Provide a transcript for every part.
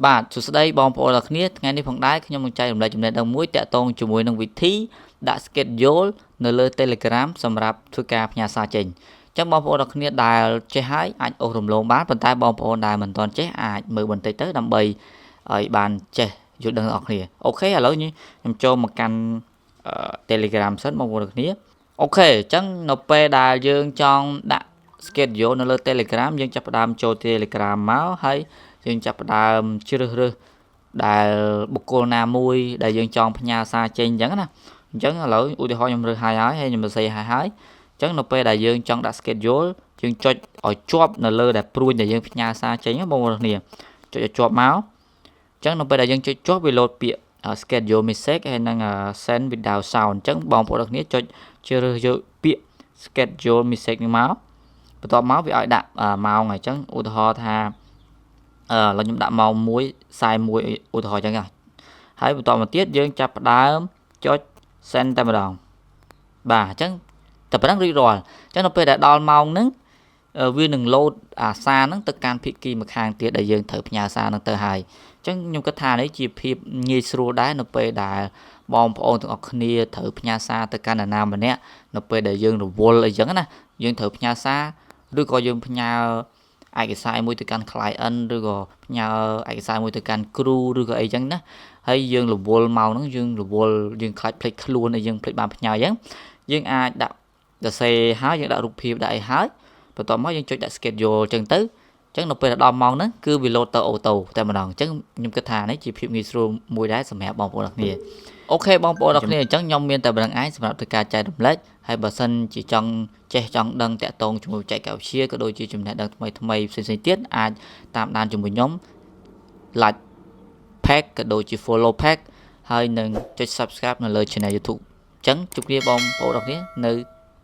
បាទសួស្តីបងប្អូនទាំងគ្នាថ្ងៃនេះផងដែរខ្ញុំនឹងចែករំលែកចំណេះដឹងមួយតាក់ទងជាមួយនឹងវិធីដាក់ schedule នៅលើ Telegram សម្រាប់ធ្វើការផ្ញើសារចេញអញ្ចឹងបងប្អូនទាំងគ្នាដែលចេះហើយអាចអូសរំលងបានប៉ុន្តែបងប្អូនដែលមិនទាន់ចេះអាចមើលបន្តិចទៅដើម្បីឲ្យបានចេះយល់ដឹងទាំងអស់គ្នាOK ឥឡូវនេះខ្ញុំចូលមកកាន់ Telegram សិនបងប្អូនទាំងគ្នាOK អញ្ចឹងនៅពេលដែលយើងចង់ដាក់ schedule នៅលើ Telegram យើងចាប់ផ្ដើមចូល Telegram មកហើយយើងចាប់ផ្ដើមជ្រើសរើសដែលបុគ្គលណាមួយដែលយើងចង់ផ្ញើសារចេញអញ្ចឹងណាអញ្ចឹងឥឡូវឧទាហរណ៍ខ្ញុំរើសហើយហើយហើយខ្ញុំសរសេរហើយហើយអញ្ចឹងនៅពេលដែលយើងចង់ដាក់ schedule យើងចុចឲ្យជាប់នៅលើដែលព្រួញដែលយើងផ្ញើសារចេញបងប្អូនគ្នាចុចឲ្យជាប់មកអញ្ចឹងនៅពេលដែលយើងចុចជាប់វាលោតពាក្យ schedule message ហើយនឹង send without sound អញ្ចឹងបងប្អូនគ្នាចុចជ្រើសយកពាក្យ schedule message នេះមកបន្ទាប់មកវាឲ្យដាក់ម៉ោងអញ្ចឹងឧទាហរណ៍ថាអឺឥឡូវខ្ញុំដាក់ម៉ោង1:41ឧទាហរណ៍អញ្ចឹងហើយបន្តមកទៀតយើងចាប់ផ្ដើមចុច send តែម្ដងបាទអញ្ចឹងតែប៉ុណ្ណឹងរួចរាល់អញ្ចឹងនៅពេលដែលដល់ម៉ោងហ្នឹងវានឹងលោតអាសារហ្នឹងទៅកាន់ភាគីម្ខាងទៀតដែលយើងត្រូវផ្ញើសារហ្នឹងទៅហើយអញ្ចឹងខ្ញុំគិតថានេះជាភាពងាយស្រួលដែរនៅពេលដែលបងប្អូនទាំងអស់គ្នាត្រូវផ្ញើសារទៅកាន់នរណាម្នាក់នៅពេលដែលយើងរវល់អីចឹងណាយើងត្រូវផ្ញើសារឬក៏យើងផ្ញើឯកសារមួយទៅកាន់ client ឬក៏ផ្ញើឯកសារមួយទៅកាន់គ្រូឬក៏អីចឹងណាហើយយើងរវល់មកហ្នឹងយើងរវល់យើងខ្លាចភ្លេចខ្លួនអីយើងភ្លេចបានផ្ញើអញ្ចឹងយើងអាចដាក់សរសេរហើយយើងដាក់រូបភាពដាក់អីហើយបន្ទាប់មកយើងចុចដាក់ schedule អញ្ចឹងទៅអញ្ចឹងនៅពេលដល់ម៉ោងហ្នឹងគឺវាលោតទៅauto តែម្ដងអញ្ចឹងខ្ញុំគិតថានេះជាភាពងាយស្រួលមួយដែរសម្រាប់បងប្អូនទាំងគ្នាOK បងប្អូនទាំងគ្នាអញ្ចឹងខ្ញុំមានតែប៉ុណ្ណឹងឯងសម្រាប់ធ្វើការចែករំលែកហើយបើសិនជាចង់ចេះចង់ដឹងតាក់ទងជាមួយបច្ចេកវិទ្យាក៏ដូចជាចំណេះដឹងថ្មីថ្មីផ្សេងៗទៀតអាចតាមដានជាមួយខ្ញុំ like page ក៏ដូចជា follow page ហើយនឹងចុច subscribe នៅលើ channel YouTube អញ្ចឹងជួបគ្នាបងប្អូនទាំងគ្នានៅ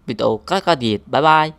វីដេអូក្រោយៗទៀត bye bye.